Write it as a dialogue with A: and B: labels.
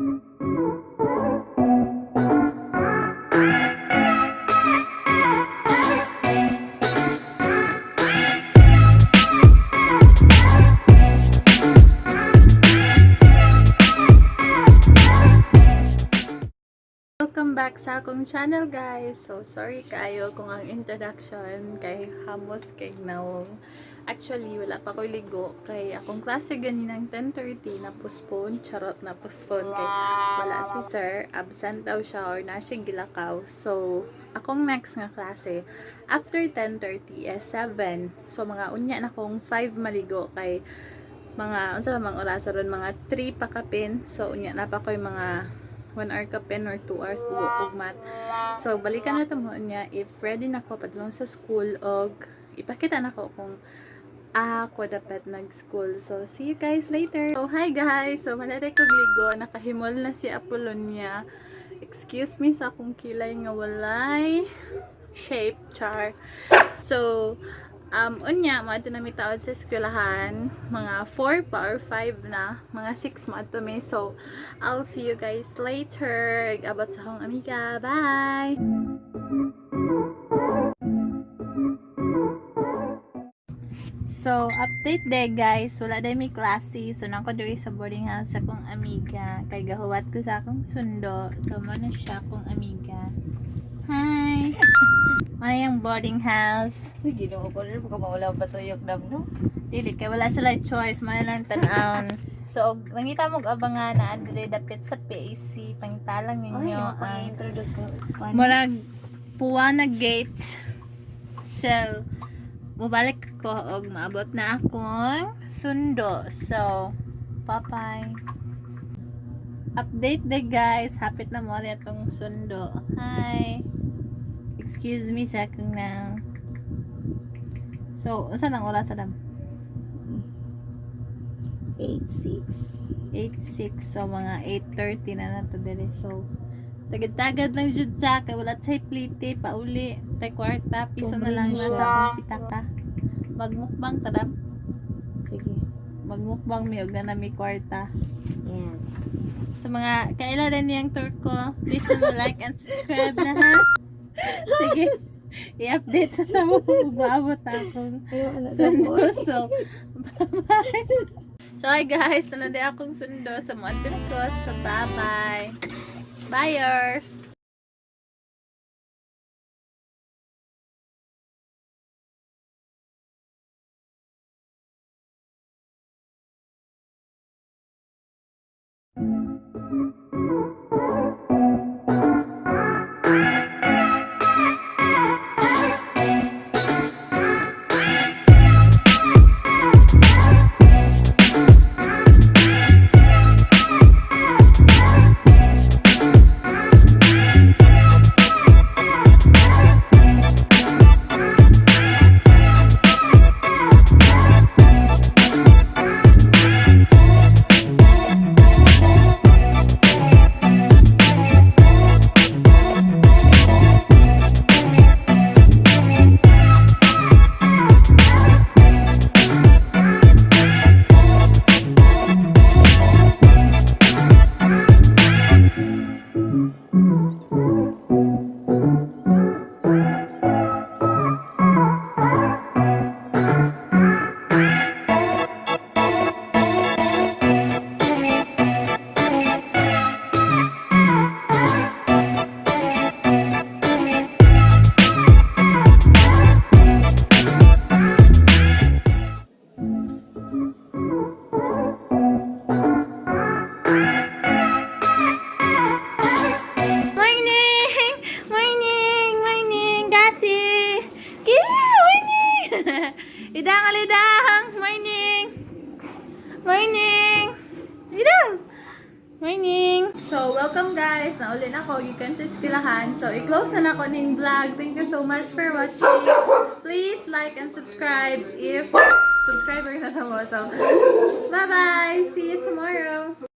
A: Welcome back sa akong channel, guys. So sorry kaayo kung ang introduction kay hamos kay nawong. Actually, wala pa ko ligo kay akong klase ganinang 10:30 na postpone, charot, na postpone kay wala si sir, absent daw siya or na siya gilakaw. So akong next nga klase after 10:30 is 7. So mga unya na kong 5 maligo kay mga unsa ba mang oras ron, mga 3 pa kapin. So unya na pa ko'y mga 1 hour kapin or 2 hours bugo og mat. So balikan na ta mo niya if ready na ko padulong sa school og ipakita na ko kung ako dapat nag-school. So see you guys later. So hi guys. So manere kog ligo, nakahimol na si Apollonia. Excuse me sa akong kilay nga walay shape, char. So unya, moadto na mi taod sa eskwelahan. Mga 4 pa or 5 na. Mga 6 moadto mi. So, I'll see you guys later. Abot sa akong amiga. Bye! So, update day guys. Wala day mi klase. So, nako diri sa boarding house sa akong amiga. Kay gahuwat ko sa akong sundo. So, mo na siya akong amiga. Hi! Ano yung boarding house?
B: Uy, Ginoo ko rin, baka mawala pa tuyok dam, no?
A: Dili kay wala sila choice, man lang tan-awon. So, og nangita mo og abangan na andre dapit sa PAC, pangtalang
B: Ay,
A: ninyo
B: yung
A: ang
B: pang-introduce ko.
A: murag puwa na gate. So, mubalik ko og maabot na akong sundo. So, bye-bye. Update the guys, hapit na mo rin atong sundo. Hi. Excuse me sa akong na. So, unsa nang oras, Adam?
B: 8-6.
A: 8:06. So mga 8:30 na nato diri. So tagad-tagad lang jud ta kay wala tay plite pauli tay kwarta, piso na lang
B: Pumili
A: na sa
B: siya.
A: akong pitaka. Magmukbang tadam.
B: Sige.
A: Magmukbang mi og na mi kwarta.
B: Yes.
A: Sa mga kaila rin niyang tour ko, please na like and subscribe na ha. Sige, i-update na sa mga maabot akong
B: Ayaw, ano
A: sundo. So, bye-bye. So, hi guys. Nanday akong sundo sa mga ko. So, bye-bye. Buyers! Morning! Morning! Morning! Gasi! Kila! Morning! Idang, alidang! Morning! Morning! Idang! Morning! So, welcome guys! Nauli na ako. Gikan sa eskwelahan. So, i-close na nako ning vlog. Thank you so much for watching. Please like and subscribe if subscriber na mo. So, bye-bye! See you tomorrow!